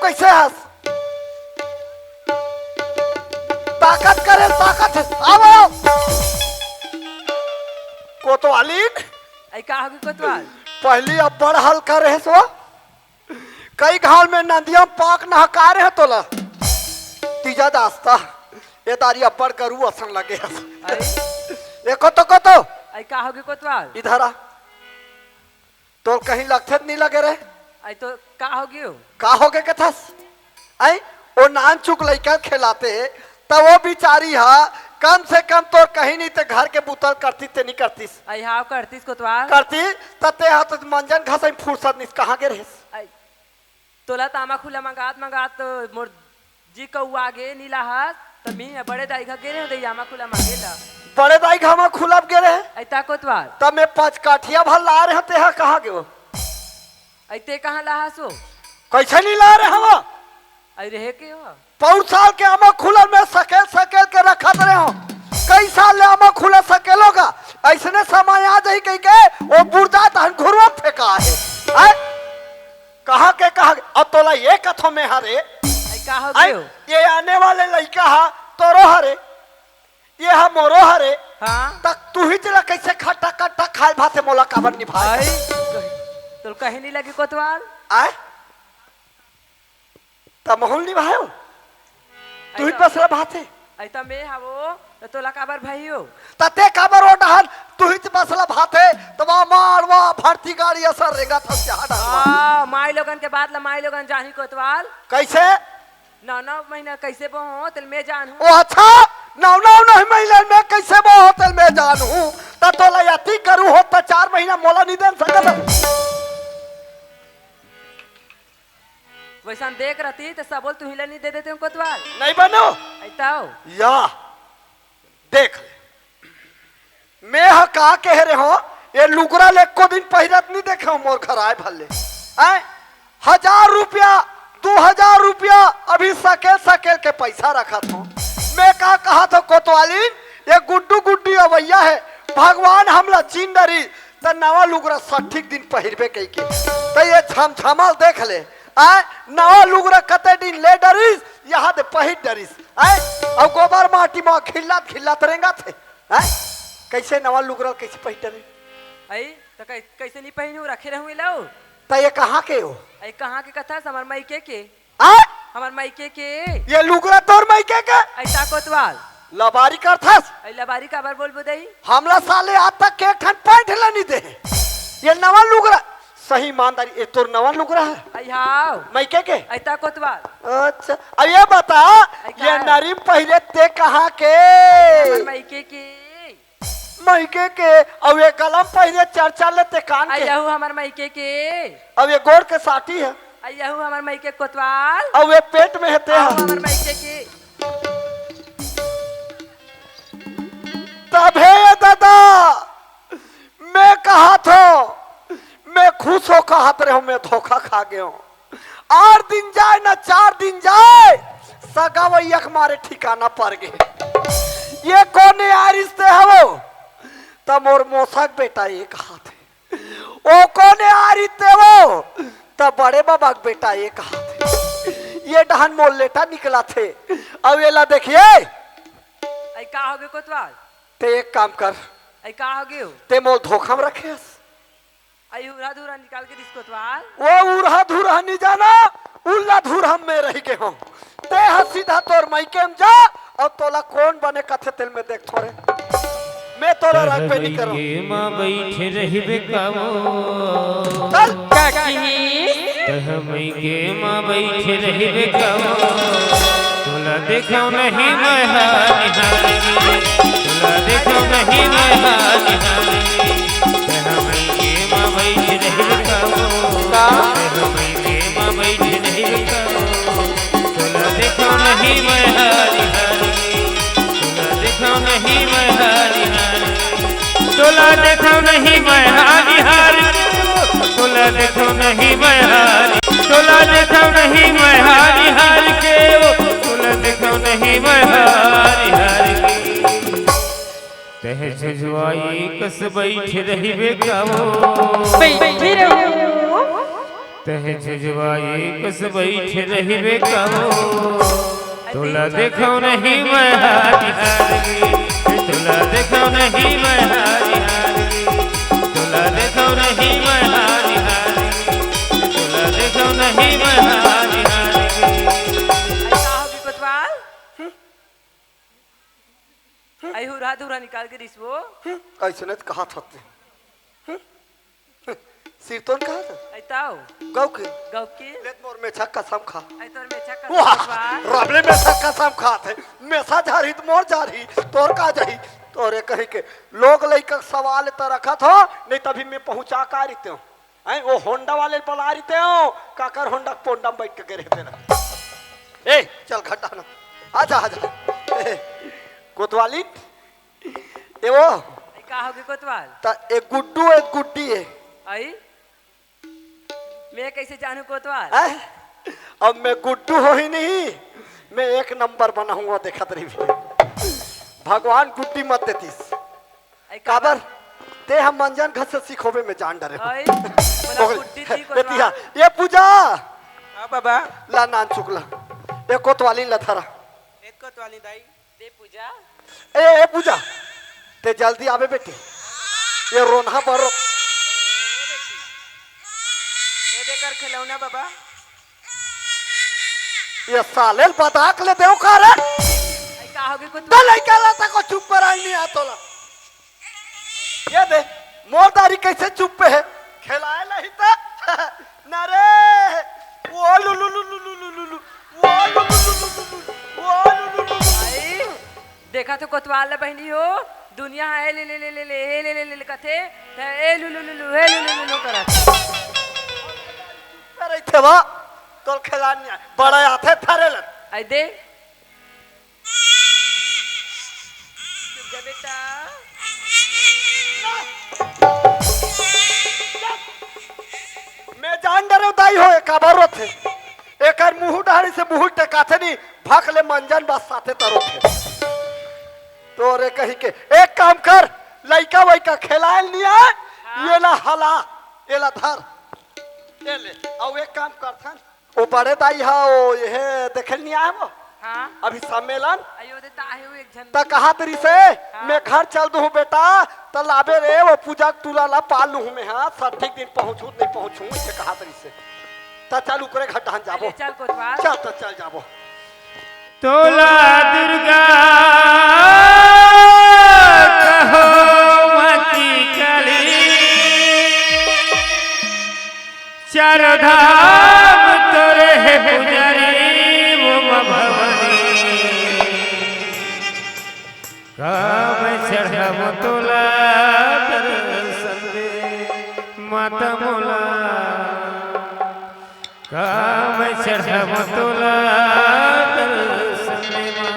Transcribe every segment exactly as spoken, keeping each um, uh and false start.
कइसे हस? ताकत करे, ताकत हे। आव, आव। कोतवालिन। अई का होगे कोतवाल? पहिली अब्बड़ हल्का रहेस वो। कई घांव में नंदिया म पाक नहकाय रहेंव तोला। तीजा दास्ता, ए दारी अब्बड़ गरू असन लगे हस। अई? ए कोतो, कोतो। अई का होगे कोतवाल? इधर आ। तोर कहीं लगथे त नइ लगे रे? अई तो का होगे हो? का होगे कथस? अई, ओ नानचुक लइका ल खेलाते, त ओ बिचारी ह कम से कम तोर कहीं नहीं ते घर के बुता ल करतिस ते नइ करतिस? अई हाव करतिस कोतवाल। करतिस, त तें ह तो मंजन घसई फुरसत नइ, कहाँ गे रहेस? अई, तोला त आमा खुला मंगात मंगात मोर जी कउवा गे नइ लाहस, त मी ह बड़े दाई घर गे रहेंव, दई आमा खुला मांगे ला। बड़े दाई घर आमा खुला गे रहे? अई ता कोतवाल। त में पचकाठिया भर लाय रहेंव, तें ह कहाँ गे हो? अई तें कहाँ लाहस हो? कइसे नइ लाय रहेंव? अई रहे के हो? पउर साल के आमा खुला में सकेल सकेल के रखत रहेंव। कई साल ले आमा खुला सकेलों गा, अइसने समय आ जाही कहिके ओ बुरजा तहन घुरवा फेंकाय हे। हैं? कहाँ के कहाँ गे? अब तोला ए कथों में हरे। अई का होगे हो? ए आने वाले लइका ह तोरो हरे, ए ह मोरो हरे। हाँ। त तुही तेला कइसे खट्टा कट्टा खाय भाथे, मोला काबर निभाय? अई, तोला कहीं नइ लगे कोतवाल? आय? त महूं ल निभाय हो? तुही अई त बसला भाथे। अई त में हवों, त तोला काबर भई हो? त तें काबर ओ डहन तुही बसला भाथे, त वा मार वा भर्ती गाड़ी असन रेंगत हस, जहाँ डहन वा। हाँ, माई लोगन के बात ला माई लोगन जानही कोतवाल। कइसे? नौ नौ महीना कइसे बोहों, तेला में जानहूं। ओ अच्छा, नौ नौ नौ महीना में कइसे बोहों, तेला में जानहूं। त तोला अतिक गरू होत त चार महीना मोला नइ दे सकत हस? वइसन देख रहती त सबो ल तुही ला नइ दे देतेंव कोतवाल। नइ बने हो? अई तो। या, देख ले। में ह का कहे रहेंव, ए लुगरा ल एको दिन पहिरत नइ देखेंव मोर घर आय भर ले। हैं? हजार रुपया, दू हजार रुपया अभी सकेल सकेल के पइसा रखत हों। में का कहत हों कोतवालिन, ए गुड्डू गुड्डी अवइया हे, भगवान हमला जीन डरिस, त नवा लुगरा सठिक दिन पहिरबे कहिके। त ए झमझमा ल देख ले, आय, नवा लुगरा कते दिन ले डरिस, ए दे पहिर डरिस, आय, अउ गोबर माटी म खिल्लत खिल्लत रेंगत हे, आय, कइसे नवा लुगरा कइसे पहिर डरिस? अई, त कइ-, कइसे नइ पहिनहूं, रखे रहूं एला? त ए कहाँ के हो? अई, कहाँ के कथस? हमर मइके के। आ? हमर मइके के। ए लुगरा तोर मइके के? अई ता कोतवाल। लबारी करथस? अई लबारी काबर बोलबो दई? हमला साले आज तक के ठन पैंट ला नइ दे हे। ए नवा लुगरा, सही ईमानदारी, ए तोर नवा लुगरा हे? अई हाव। मइके के? अई ता कोतवाल। अच्छा, अब ए बता, अई ए का? नरिम पहिरे तें कहाँ के? अई हमर मइके के। मइके के, अउ ए गला म पहिरे चरचा ले तें कान के। अई यहू हमर मइके के। अउ ए गोड़ के साटी हे। अई यहू हमर मइके कोतवाल। अउ ए पेट में हे तें ह। अउ हमर मइके के। तभे ए ददा, में कहत हों, में खुश हों कहत रहेंव, में धोखा खा गेंव। आठ दिन जाय न चार दिन जाय, सगावइया के मारे ठिकाना पर गे। ए कोन आरिस ते हवो? त मोर मौसा के बेटा ए कहाथे। ओ कोन आरिस ते वो? त बड़े बबा के बेटा ए कहाथे। ए डहन मोर लेटा निकलाथे। अउ एला देखिए। अई का होगे कोतवाल? ते एक काम कर। अई का होगे हो? ते मोर धोखा म रखे हस। अई उरहा धुरहा निकाल के दिस कोतवाल। ओ उरहा धुरहा नइ जाना, उल्ला धुरहा में रहि गे हों। ते ह सीधा तोर मइके म जा, अउ तोला कोन बने कथे तेला में देखथों रे। में तोला रखबे नइ करों। मइके म बइठे रहिबे का वो। चल। का किहिस? तह मइके म बइठे रहिबे का वो। तोला देखंव नहीं मैं हारी हारी रे। तोला देखंव नहीं मैं हारी हारी रे। तह मइके म बइठे रहिबे का वो। का? तह मइके म बइठे रहिबे का वो। तोला देखंव नहीं मैं हारी हारी रे। तोला देखंव नहीं मैं हारी हारी रे। तोला देखंव नहीं मैं हारी हारी के वो। तोला देखंव नहीं मैं हारी, तोला देखंव नहीं मैं हारी हारी के वो। तोला देखंव नहीं मैं हारी हारी के। तह झुझुवाई कस बइठे रहिबे का वो। बइठे रहूं। तहे जुजवाई कस बइठे रहिबे कहो, तोला देखो नहीं मैं हारी हारी, तोला देखो नहीं मैं हारी हारी, तोला देखो नहीं मैं हारी हारी, तोला देखो नहीं मैं हारी हारी। अरे का होगे कोतवाल? अई हुरहा धुरहा निकाल के रिसवो। अइसने त कहत हते। सिरतोन कहत? अई ताओ। गौ के? गौ के? ले त मोर मेछा कसम खा। अई तोर मेछा कसम वाह! खा। रबले मेछा कसम खात हे। मेछा झारही त मोर झारही। तोर का जाही? तोरे कहीं के लोग लइका के सवाल त रखत हो, नहीं तभी मैं पहुंचा का रहितेंव। अई वो होंडा वाले बला रहितेंव, काकर होंडा के पोंडा में बइठ के गे रहितेंव। ए, चल घटा ना। आजा, आजा। ए, कोतवाली, ए वो, अई का होगे कोतवाल? त एक गुड्डू, एक गुड्डी हे। अई? मैं कइसे जानहूं कोतवाल? हैं? अब मैं गुड्डू होही नहीं, मैं एक नंबर बनाहूं, देखत रहिबे। भगवान गुड्डी मत देतिस। अई काबर? काबर? ते ह मंजन घर से सिखोबे में जान डरे हो। अई, मोला ओकरे गुड्डी दी एतिहा, कोतवाल। ए पूजा। हाँ बाबा। ला नान चुकला। ए कोतवाली ला धरा। ए कोतवाली दाई। दे पूजा। ए, ए पूजा, ते जल्दी आबे बेटी, ये रोनहा बरो। ए देकर खिलौना बाबा। ये साले ल बदाक ले देव का रे? अई का होगे कुछ? त लइका ला तको चुप कराई नहीं आ तोला। ये दे, मोर दारी कइसे चुप हे? खेलाए नहीं त। ना रे। ओ लुलु लुलु लुलु लुलु। ओ लुलु लुलु लुलु। ओ लुलु लुलु। अई, देखा तो कोतवाल ला बहिनी हो, दुनिया ह ए ले ले ले ले ले, ए ले ले ले ले कथे, त ए लुलु लुलु, ए लुलु लुलु करत। अरे थे वा, तोल खेलान नहीं आय। बड़ा आथे थारे लन। अई दे। चुप जा बेटा। मैं जान डरेंव दाई हो, ए काबर रोथे। एकर मुंह डहरी से मुंह टेकाथे नहीं, भक ले मंजन बस साथे त रोथे। तोरे कहीं के, एक काम कर, लइका वइका खेलाए ल नहीं आय, हाँ। ये ला हला, ये ला धर। ये ले, अउ एक काम करथन, ओ बड़े दाई हा, ओ ये देखे ल नहीं आय वो? हाँ। अभी सम्मेलन? अयो, दे त आहे वो एक झन। त कहत रिसे, हाँ। मैं घर चल दूहूं बेटा, त लाबे रे, वो पूजा के टूरा ला पाल लूहूं मैं, हाँ, सठिक दिन पहुंचहूं, नहीं पहुंचहूं, इसे कहत रिसे। त चल ओकरे घर डहन जाबो। अरे चल कोतवाल। चल त चल जाबो। तोला दुर्गा कहो मती काली, चारों धाम तोरे हे पुजारी वो माँ भवानी। का मैं चढ़ावों तोला दर्शन दे माता मोला। का मैं चढ़ावों तोला दर्शन दे माँ।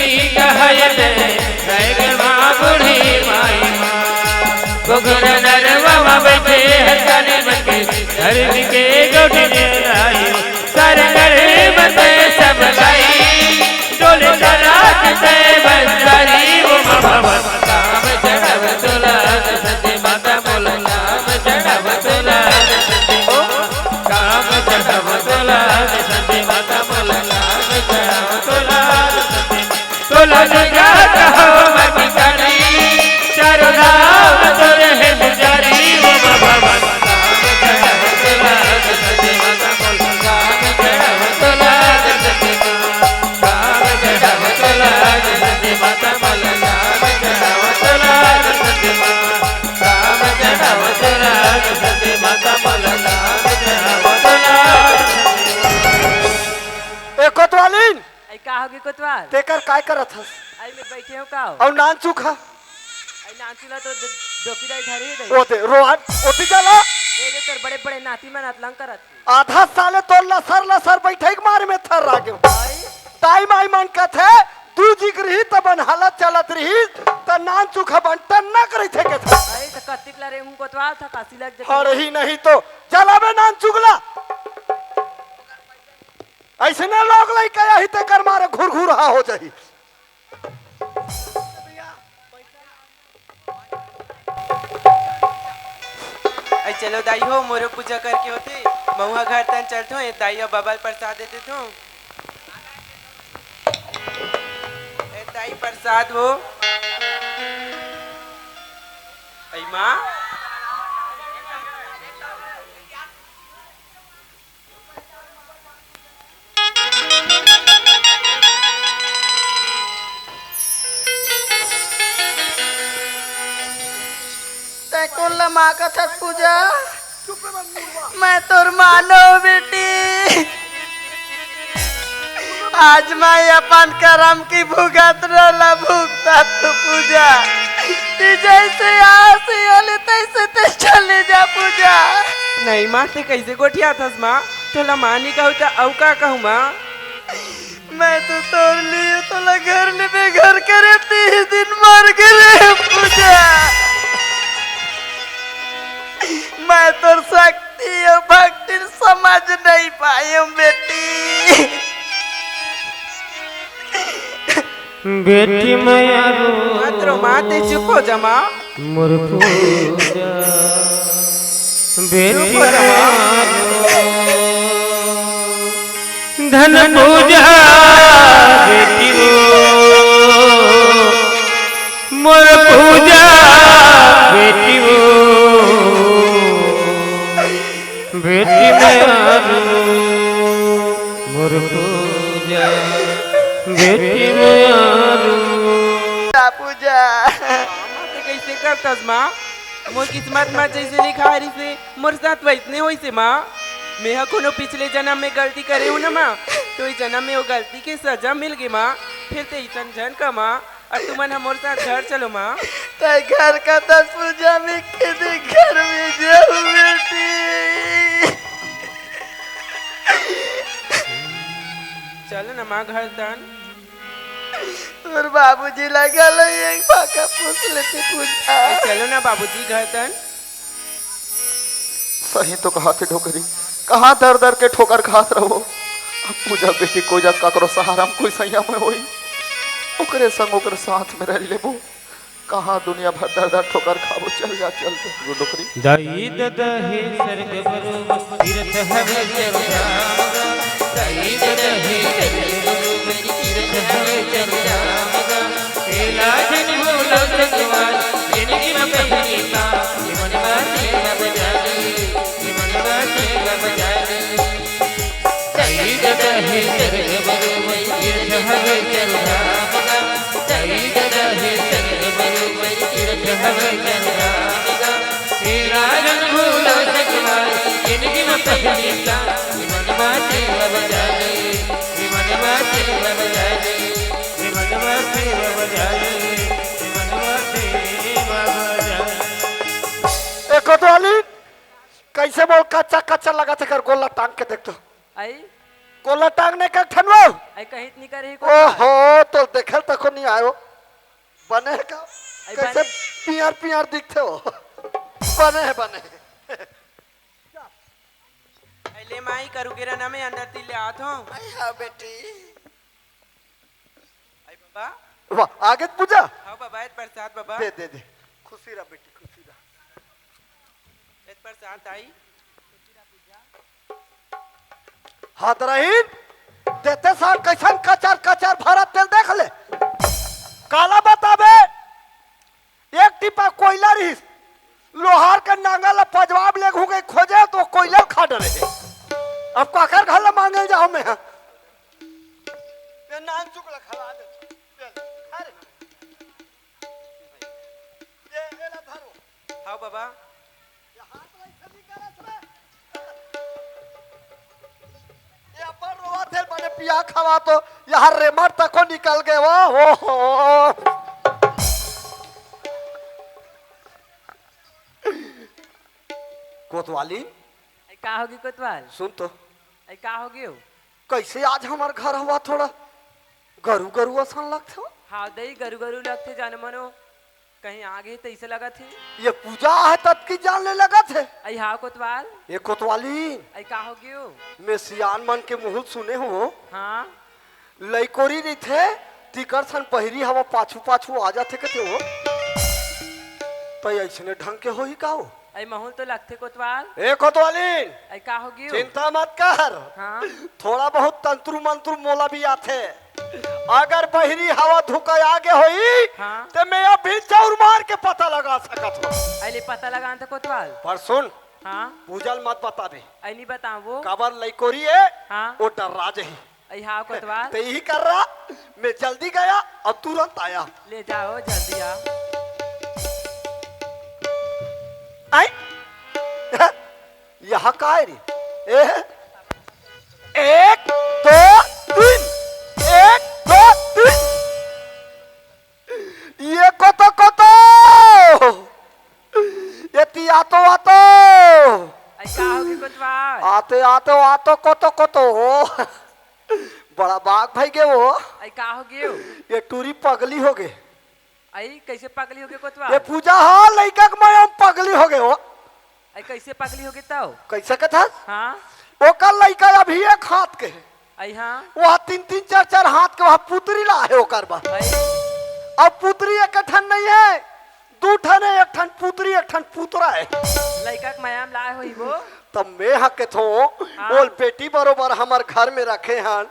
कहय दे, रह गे माँ बूढ़ी माई माँ। घुघुर नरवा म बइठे हथारी बन के, धरती के गोठ निराई। सरगढ़ म ते सब गाई, डोले तरात ते बंजारी, ओ माँ भवन धाम चढ़ब तोला दसती माता मोला, धाम चढ़ब तोला दसती ओ, धाम चढ़ब तोला दसती माता मोला, धाम चढ़ब तोला दसती। तोला जगा कहो मत करी, चारों धाम तोरे है पुजारी, ओ बाबा, बाबा, धाम चढ़ब तोला दसती माता मोला, धाम चढ़ब तोला दसती माँ। धाम चढ़ब तोला दसती माता मोला, धाम चढ़ब तोला दसती माँ। धाम चढ़ब तोला दसती माता मोला, धाम चढ़ब तोला दसती माँ। ए कोतवालिन, अई का होगे कोतवाल? तेकर काय करत हस? अई मैं बइठे हँव का हो? अउ नानचुक ह? अई नानचुक ला तो द-, डोकी दाई धरे हे दाई। ओ दे, रोहन, ओती चला। ए दे तोर बड़े-बड़े नाती मन अतलंग करत हे। आधा साले तोर लसर-लसर बइठे के मारे में थर्रा गेंव। अई? दाई माई मन कथे, दू जिग रिहिस त बन हालत चलत रिहिस, त नानचुक ह बन टन्ना करथे कथे। अई त कतिक ला रेंगहूँ कोतवाल, थकासी लग जथे। हड़ही नहीं तो, चला बे नानचुक ला। अइसने लोग लइका आही तेकर मारे घुरघुरहा हो जाही। अई चलो दाई हो, मोरो पूजा करके होथे, महूँ ह घर तन चलथों, ए दाई ह बाबा ल परसाद दे देथों। ए दाई परसाद हो। अई माँ। तैं कोन ला माँ कथस पूजा? मैं तोर माँ नों बेटी। आज मैं अपन करम के भुगतना ला भुगतत हँव पूजा। तैं जइसे आसी होले तइसे तैं चले जा पूजा। नहीं माँ, तैं कइसे गोठियाथस माँ? तोला माँ नइ कहूँ त अउ का कहूँ माँ? मैं तो तोर लिए तोला घर ले बेघर करे तीस दिन मर गेंव पूजा। मैं तोर शक्ति अउ भक्ति समझ नहीं पाएंव बेटी। बेटी मया रो। मत रो माँ, तैं चुप हो जा माँ। मोर पूजा। बेटी चुप हो जा माँ। मया रो। धन पूजा बेटी वो, मोर पूजा बेटी वो, बेटी मया रो, मोर पूजा बेटी मया रो। पूजा। माँ, तैं कइसे करथस माँ? मोर किस्मत म जइसे लिखाय रिहिसे, मोर साथ वइसने होइसे माँ। मेंह कोनो पिछले जनम में गलती करे हँव न माँ, त ए जनम में ओ गलती के सजा मिल गे माँ। फेर तैं अइसन झन कर माँ, अउ तुमन ह मोर साथ घर चलो माँ। तैं घर कथस पूजा, मैं के दे घर में जाहूँ बेटी। चलो न माँ घर तन। तोर बाबूजी ला घलो एक फाका पूछ लेते पूजा। ए, चलो ना बाबूजी घर तन। सही तो कहाथे डोकरी, कहाँ दर दर के ठोकर खात रहो। अब पूजा बेटी कोई जा ककरो सहारा म कोई सैया में होई, ओकरे संग ओकरे साथ में रह लेबो। कहाँ दुनिया भर दर दर ठोकर खाबो। चल जा, चल जा, डोकरी। दाई ददा हे सरग बरोबर, तीरथ हवे चरधाम गा। दाई ददा हे सरग बरोबर, तीरथ हवे चरधाम गा। एला झन भूलो संगवारी, जिनगी म पहिली पार, ये मनवा सेवा बजा ले, ये मनवा सेवा बजा ले। दाई ददा हे सरग बरोबर, तीरथ हवे चरधाम गा। दाई ददा हे सरग बरोबर, तीरथ हवे चरधाम गा। हे राजन भूलो सतवारी, जिनगी म पहिली पार, ये मनवा सेवा बजा ले, ये मनवा सेवा बजा ले, ये मनवा सेवा बजा ले, ये मनवा सेवा बजा ले। ए कोतवाली, कइसे मोर कच्चा कच्चा लगथे कर गोला टांग के देख तो। आई? कोला टांग ने का ठनवो? अई कहित नहीं करे ही कोतवाल। ओहो, तो देखल तको नहीं आयो। बने हे का? अई कैसे बने। पियर पियर दिखथे हो? बने हे, बने हे। अई ले माई, करू केरा ना मैं अंदर ती ले आत हूँ। अई हाँ बेटी। अई बाबा। वाह, आगे पूजा। हाँ बाबा, एक प्रसाद बाबा। दे, दे, दे। खुशी रह बेटी, खुशी रह। एक प्रसाद आई। हाथ रहीन, देते साल कैसन कचर कचर भरा तेल देख ले। काला बताबे, एक टिपा कोयला रहिस, लोहार के नांगल ला पजवाब ले घू गई खोजे तो कोयला खा डरे हे। अब काकर घर ला मांगे जाओ मैं, हाँ? ये नान चुक ला खवा दे। चल, अरे। ये, ये ला धरो। हाँ बाबा। ये हाथ ला ऐसे निकाल इसमें। ये अपन रोवा थे, बने पिया खावा तो यहाँ रेमट तको निकल गए, वाह, हो, हो। कोतवाली। अई का होगी कोतवाल? सुन तो। अई का होगी हो? कैसे आज हमार घर हवा थोड़ा गरु गरु असन लगथे हो? हाँ दई, गरु गरु लगथे जान मनो। कहीं आगे तैसे लगत हे। ये पूजा हे तब की जान ले लगत हे। अई हाँ कोतवाल। ये कोतवाली। अई का होगी हो? मैं सियान मन के मुँह सुने हो। हाँ। लइकोरी रहिथे, तिकर सन बहिरी हवा पाछू पाछू आ जाथे कथे हो। तो ऐसने ढंग के होही का हो? अई महूल तो लगथे कोतवाल। ए कोतवालिन, अई का होगी हो? चिंता मत कर। हाँ। थोड़ा बहुत तंत्रु मंत्रु मोला भी आथे। अगर बहिरी हवा धुका आगे होई, हाँ। ते मैं अभी चौर मार के पता लगा सकत हूँ। अई ले पता लगा अंत कोतवाल। पर सुन, हाँ। पूजल मत बता दे। अई नहीं बताओ वो। काबर लइकोरी हे, हाँ। वो डर्रा जही। अई हाँ कोतवाल। ते यही कर रहा, मैं जल्दी गया और तुरंत आया। ले जाओ, जल्दी आ। आई? यहाँ का है रे? ए? एक, दो, तीन। एक, दो, तीन। ये कोतो, कोतो। ये ती आतो, आतो। अई का होगी कोतवाल? आते, आते, आतो, कोतो, कोतो हो। बड़ा बाग भाई गे वो। अई का होगी हो? ये टूरी पगली होगे। अई कैसे पगली होगे कोतवाल? ये पूजा हा लइका के माया म पगली होगे हो। अई कैसे पगली होगे तव? कैसे कथस? हाँ। ओकर लइका अभी एक हाथ के हे। अई हाँ। वह तीन तीन चार चार हाथ के वह पुतरी ला हे ओकर बा। अई। अब पुतरी एक ठन नहीं हे, दू ठन हे, एक ठन पुतरी, एक ठन पुतरा हे। लइका के माया म लाए होही वो। तब मैं हा कथों, हाँ। ओल बेटी बरोबर हमर घर में रखे हन,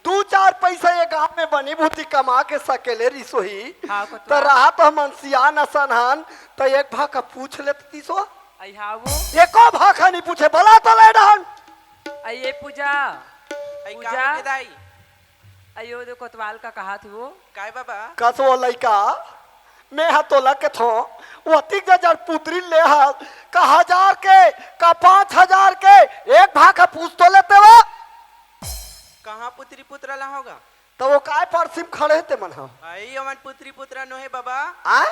दू चार पैसा ये गांव में बनी भूती कमा के सकेले रिसोही, हाँ, त कोतवाल। रहा त हमन सियान असन हन, त एक भाखा पूछ लेत तिसो। अई हाँ वो। एको भाखा नहीं पूछे, बला तो ले डहन। अई ये पूजा। अई पूजा। का होगे दाई? अई वो दे कोतवाल का कहा थी वो? काय बाबा? कस वो लइका, मैं हा तोला कथों, वो अतिक जा जड़ पुतरी ले हा, का हजार के, का पाँच हजार के, एक भाखा पूछ तो लेते वो। कहाँ पुतरी पुतरा ला होगा? त वो काय परसिम खड़े हे ते मन हा? अई, ओमन पुतरी पुतरा नोहे बाबा। आ?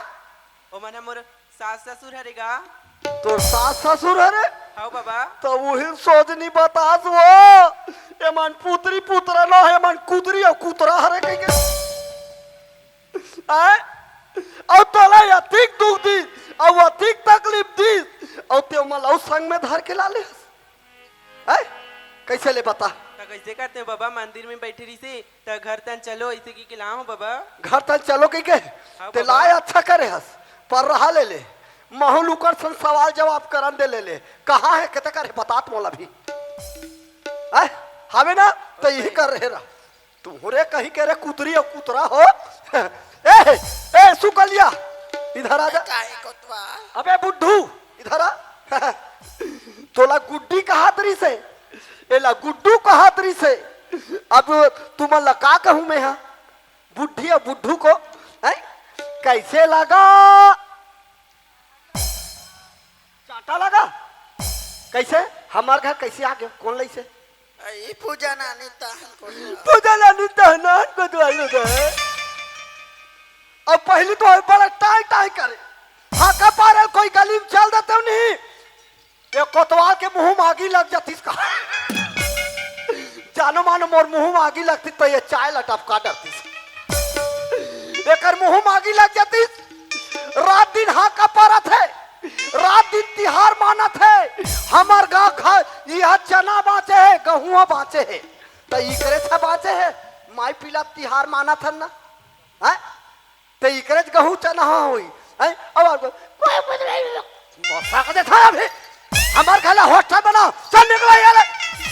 ओमन हा मोर सास ससुर हरे गा। तोर सास ससुर हरे? हव बाबा। त उहिन सोच नी बतास वो। एमन पुतरी पुतरा नोहे, एमन कुतरी अउ कुतरा हरे कहिके। आय? अउ तोला अतिक दुख दिस, अउ अतिक तकलीफ दिस, अउ ते ओमन ला अउ संग में धर के ला लेस। हैं? कैसे ले बता? त कैसे करते हो बाबा, मंदिर में बैठे रहिसे, त घर तन चलो, ऐसे की के लाओ बाबा। घर तन चलो कहिके? हाँ ते बाबा। लाए अच्छा करे हस, पर रहा ले ले। महू ल उकर सन सवाल जवाब करन दे ले ले। कहाँ हे, कते कर हे, बतात मोला भी। हैं? हवे ना? त यही कर रहे रहा। तुहरे कहीं के रे कुतरी अउ कुतरा हो। ए, ए, सुकलिया, इधर आ जा। काहे कोतवाल? अबे बुड्ढू, इधर आ। तोला गुड्डी कहात रहिसे, एला गुड्डू कहात रहिसे। अब तुमन ला का कहूं मैं हा? बुड्ढी अउ बुड्ढू को, हैं? कैसे लगा? चाटा लगा? कैसे? हमार घर कैसे आ गया? कौन लइसे? अई पूजा नानी तहन को। पूजा नानी तहन को दवाई हो गए। अब पहली तो बड़ा टाई टाई करे। हाका पारल कोई गली में चल देते हो नहीं। ये कोतवाल के मुंह में आगी लग जाती इसका। जानो मानो मोर मुंह में आगी लगती त ये चाय ल टपका डरतीस। एकर मुंह में आगी लग जातीस। रात दिन हांका परत हे, रात दिन तिहार मानत हे। हमर गांव घर इहा चना बांचे हे, गहुआ बांचे हे, त इकरे से बांचे हे। माई पिला तिहार मानत हन ना, हैं? त इकरे च गहूं चना होई, हैं? अब आप कोई कुछ नहीं, मसा के देखा अभी। हमर घर ला हॉस्टल बना, चल निकल यार,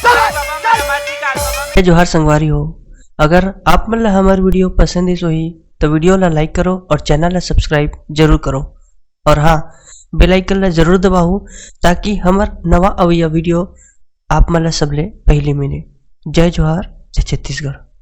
चल, चल। जय जोहार संगवारी हो, अगर आप मन ला हमर वीडियो पसंद आइस होही, तो वीडियो ला लाइक करो और चैनल ला सब्सक्राइब जरूर करो। और हाँ, बेल आइकन ला जरूर दबाओ, ताकि हमर नवा अवइया वीडियो आप मन ला सबले पहले मिले। जय जोहार, जय छत्तीसगढ़।